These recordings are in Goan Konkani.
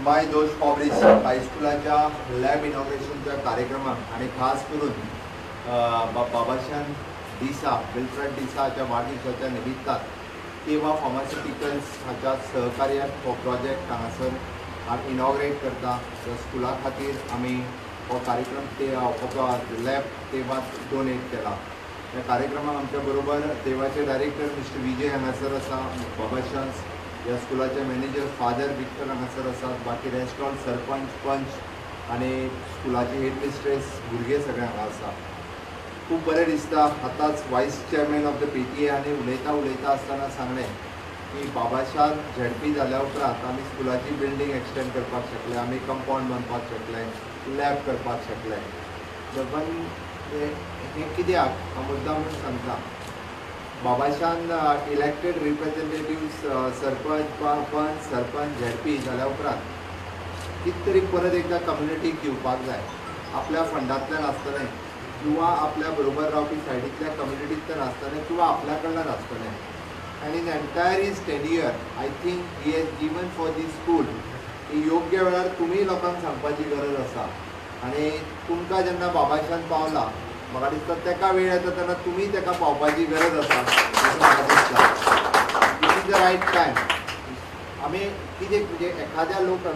माय दोश फॉब्रिस हायस्कुलाच्या लॅब इनॉग्रेशनच्या कार्यक्रमाक आनी खास करून बाबाशान डिसा, विल्फ्रेड डिसा हाच्या वाडदिवसाच्या निमित्तान तेवा फार्मास्युटिकल्स हाच्या सहकार्यान हो प्रोजेक्ट हांगासर आमी इनॉग्रेट करता. स्कुला खातीर आमी हो कार्यक्रम ते हो लॅब तेवा डोनेट केला. ह्या कार्यक्रमाक आमच्या बरोबर तेवाचे डायरेक्टर मिस्टर विजय हांगासर आसा, बाबाशान्स ह्या स्कुलाचे मॅनेजर फादर विक्टर हांगासर आसात, बाकी रेस्ट ऑल सरपंच, पंच आनी स्कुलाचे हेड मिस्ट्रेस, भुरगे सगळे हांगा आसा. खूब बरें दिसता. आतांच vice chairman of the PTA आनी उलयता उलयता आसतना सांगलें की बाबाशान झेडपी जाल्या उपरांत आमी स्कुलाची बिल्डींग एक्सटेंड करपाक शकले, आमी कंपावंड बांदपाक शकले, लॅब करपाक शकले. पण हें कित्याक हांव मुद्दाम म्हणून सांगता, बाबाशान इलेक्टेड रिप्रेझेंटेटिव्स, सरपंच, पंच, सरपंच, झेडपी जाल्या उपरांत कितें तरी परत एकदां कम्युनिटीक दिवपाक जाय. आपल्या फंडांतल्यान आसतलें किंवा आपल्या बरोबर रावपी सायडींतल्या कम्युनिटींतल्यान आसतलें किंवा आपल्या कडल्यान आसतलें. आनी in entire his tenure I think he has given for the school. ही योग्य वेळार तुमी लोकांक सांगपाची गरज आसा. आनी तुमकां जेन्ना बाबाशान पावला, म्हाका दिसता तेका वेळ येता तेन्ना तुमी तेका पावपाची गरज आसा अशें म्हाका दिसता. This is the right time. आमी कितें म्हणजे एखाद्या लोक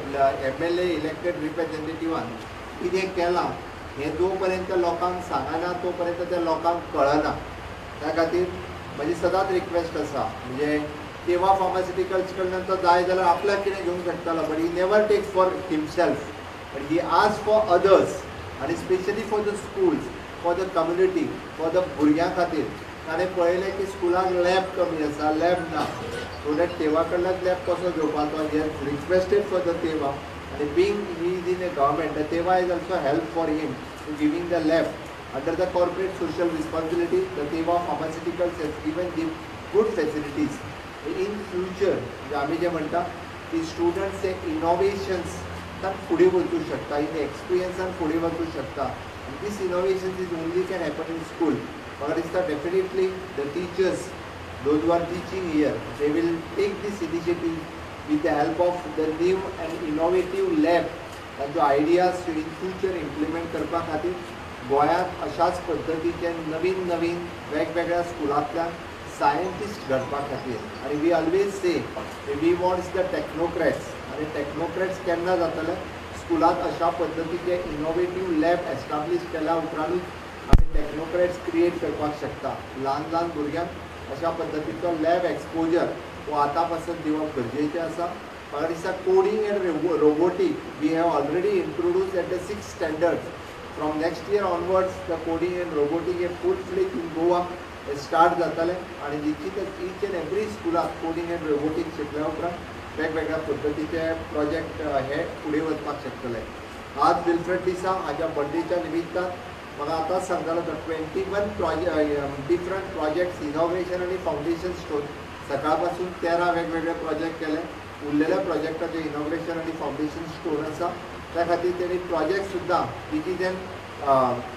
एमएलए इलेक्टेड रिप्रेझेंटेटिवान कितें केलां हें जो पर्यंत लोकांक सांगना तो पर्यंत त्या लोकांक कळना. त्या खातीर म्हजी सदांच रिक्वेस्ट आसा, म्हणजे तेवा फार्मास्युटिकल्स कडल्यान तो जाय जाल्यार आपल्याक कितें घेवंक शकतालो, but he never takes for himself, but he ask for others आनी specially for the schools, for the community, for the भुरग्यां खातीर. ताणें पळयलें की स्कुलाक लॅब कमी आसा, लॅब ना, सो that तेवा कडल्यान लॅब कसो घेवपाचो, he has requested for the Teva. आनी being he is in a government, the Teva is also help for him to giving the lab. Under the corporate social responsibility, the Teva Pharmaceuticals has given the good facilities. In future, म्हणजे आमी जे म्हणटा की स्टुडंट्स हे इनोवेशन्स फुडें वचूं शकता, इन एक्सपिरियन्सान फुडें वचूं शकता. This innovations is only can happen in school. म्हाका दिसता definitely the teachers, those who are teaching here, they will take this initiative with the help of the new and innovative lab. तांच्यो आयडियाज इन फ्युचर इम्प्लिमेंट करपा खातीर गोंयांत अशाच पद्दतीचे नवीन नवीन वेगवेगळ्या स्कुलांतल्यान सायंटिस्ट घडपा खातीर. आनी we always say we wants the technocrats. आनी टॅक्नोक्रॅट्स केन्ना जातले? स्कुलांत अशा पद्दतीचे इनोवेटीव लॅब एस्टाब्लीश केल्या उपरांतूच आमी टॅक्नोक्रॅट्स क्रिएट करपाक शकता. ल्हान ल्हान भुरग्यांक अशा पद्दतीचो लॅब एक्सपोजर हो आतां पासून दिवप गरजेचें आसा. म्हाका दिसता coding and robotic we have already introduce at the 6th standards. From next year onwards the coding and robotic hey full fledge in Goa hey start जातलें. आनी निश्चितच ईच एंड एवरी स्कुलांत कोडींग एंड रोबोटीक शिकल्या उपरांत वेगवेगळ्या पद्दतीचे प्रोजेक्ट हे फुडें वचपाक शकतले. आज विल्फ्रेड डिसा हाच्या बर्थडेच्या निमित्तान म्हाका आतांच सांगतालो तो 21 डिफरंट प्रोजेक्ट्स इनॉग्रेशन आनी फावंडेशन स्टोन. सकाळ पासून 13 वेगवेगळे प्रोजेक्ट केले. उरलेल्या प्रोजेक्टाचें इनॉग्रेशन आनी फावंडेशन स्टोन आसा. त्या खातीर तेणी प्रोजेक्ट सुद्दां विच is an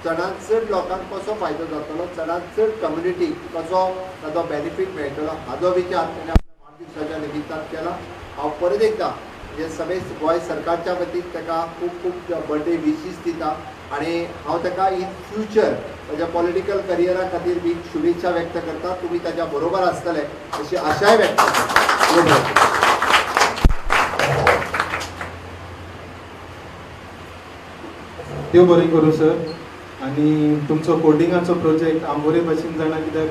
चडांत चड लोकांक कसो फायदो जातलो, चडांत चड कम्युनिटीक कसो ताचो बेनिफीट मेळटलो हाजो विचार तेणें आपल्या वाडदिवसाच्या निमित्तान केला. हांव परत एकदां म्हणजे सगळे गोंय सरकारच्या वतीन ताका खूब खूब बर्थडे विशीस दिता आनी हांव ताका इन फ्युचर ताच्या पॉलिटिकल करियरा खातीर बी शुभेच्छा व्यक्त करता. तुमी ताच्या बरोबर आसतले अशी आशाय व्यक्त करता. देव बरें करूं सर. आनी तुमचो कोडिंगाचो प्रोजेक्ट आंबोरे भाशेन जाणा कित्याक